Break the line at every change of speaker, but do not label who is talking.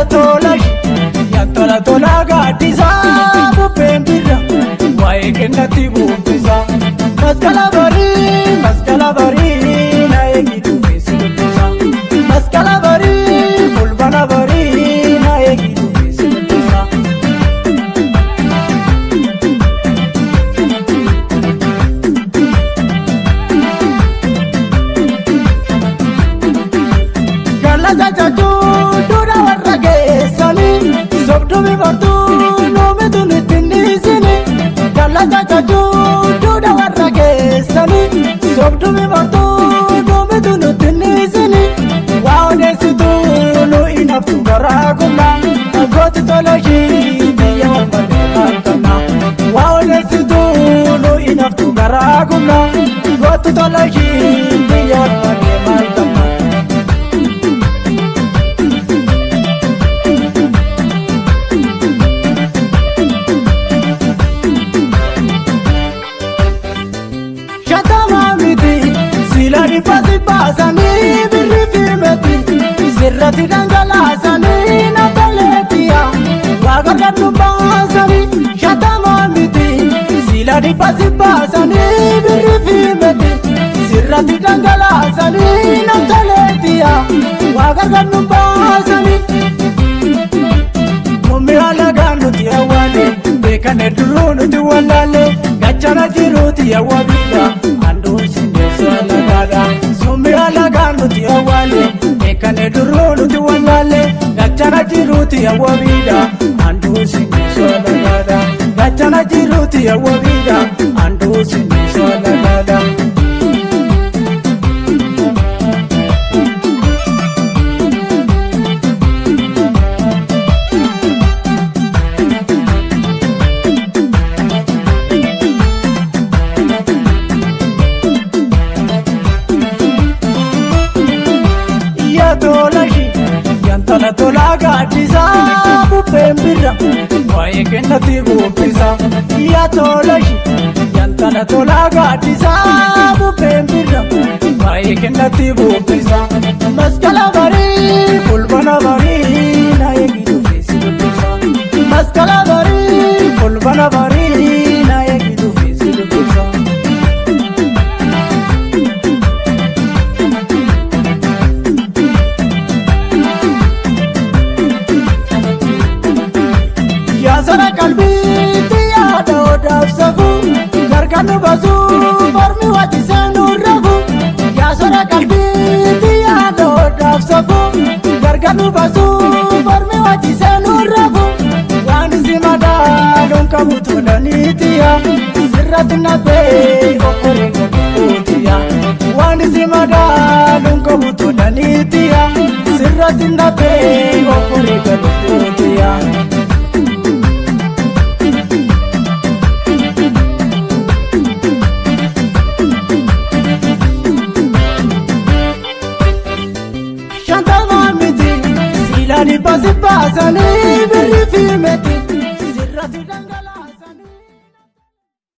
Tola yantala tola gaaddisaa bubbeen birra waa'ee kennatti bubbisa. Masqala barii na eegitu feesi dubbisa. Masqala barii fulbana barii na eegitu feesi dubbisa. Galata jajuu duudha warra geessanii sobduu bifartuu nuumitu nutti dhiisini. Galata jajuu duudha warra geessanii sobduu bifartuu nuumitu nutti dhiisini. Waa odeessituu nu inaftu garaa gumna gooti tolashii biyya walmalee maaltamna. Waa odeessituu nu inaftu garaa gumna gooti tolashii biyya walmalee maaltamna. Shatamaa miti sila dhibba si baasanii birri fi meeti sirratti dhangalaasanii naftaleetiya waa gargaarnu baasanii. Shatamaa miti sila dhibba si baasanii birri fi meeti sirratti dhangalaasanii naftaleetiya waa gargaarnu baasanii. Mummi alagaa nuti awwaale beekan duruu nuti wallaale gachana jiruuti awwaabidha anduun sindeessu alagaadha. Mummi alagaa nuti awwaale beekan duruu nuti wallaale gachana jiruuti awwaabidha anduun sindeessu alagaadha. Gachana jiruuti awwaabidha anduun sindeessu alagaadha. Yaa tolashi yantala tolaa gaaddisaa bubbeen birra waa'ee kennatti bubbisa. Yaa tolashi yantala tolaa gaaddisaa bubbeen birra waa'ee kennatti bubbisa. Masqala barii fulbana barii na eegitu feesi dubbisa. Masqala barii fulbana barii na eegitu feesi dubbisa. Yaasara qalbiitti yaada odaaf safu gargar nu baasu mormi wajjisee nu rafu. Yaasara qalbiitti yaada odaaf safu gargar nu baasu mormi wajjisee nu rafu. Waan si madaaluun qabu tolaniitiya sirratti nafee okkoree galuutiya. Waan si madaaluun qabu tolaniitiya sirratti nafee.